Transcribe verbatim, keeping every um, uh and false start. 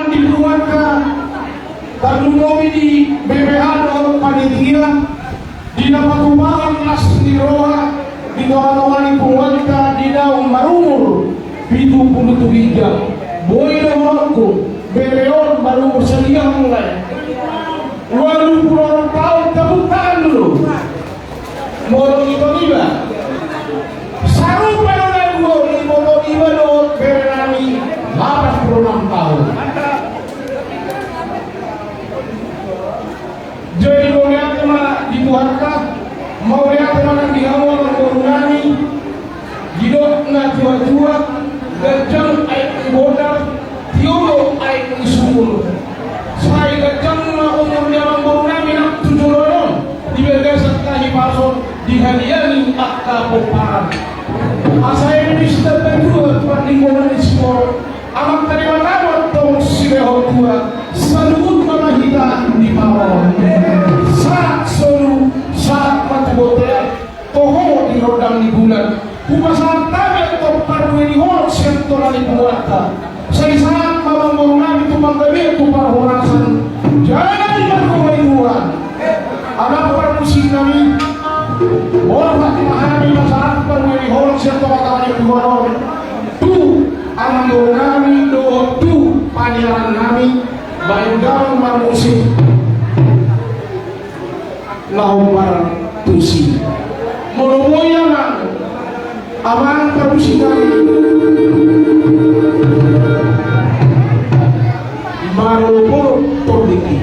Di punguanta, tarlumobi di B P H dohot panitia, di na patupaon las ni roha di tongatonga ni punguanta di naung marumur pitu pulu tu ginjang. Boi do dohononku, bere on marumur sadia mulai? Ualu pulu onom taon tepuk tangan dulu. Molo ito iba, sarupa do na dua, molo iba dohot bere nami lapan pulu onom taon. Jadi mauliate ma di Tuhanta, mauliate ma nang di hamu amangboru nami. Didok natuatua, ganjang aek ni gondang, tio do aek ni sumur. Sai ganjang ma umur ni amangboru nami nang tu joloan on, di bagasan tahi pason, di hadiani angka pomparan. Asa eme di sitambatua, parlinggoman ni siborok, Amanta Debata do antong silehon tua, saluhut ma hita di pamoruon. Sahat solu, sahat ma tu bontean, toho di rondang ni bulan. Hupasahat hami antong parbue ni holong sian tola ni punguanta. Sai sahat ma amangboru nami tu panggabean tu parhorasan. Jala di parhorasan. Amang parmusik nami, borhat ma hami pasahat parbue ni holong sian tongatonga ni punguan on tu amangboru nami dohot tu paniaran nami, baen damang marmusik na hombar tusi. Molo boi amang, amang parmusik nami, marolopolop tondingi.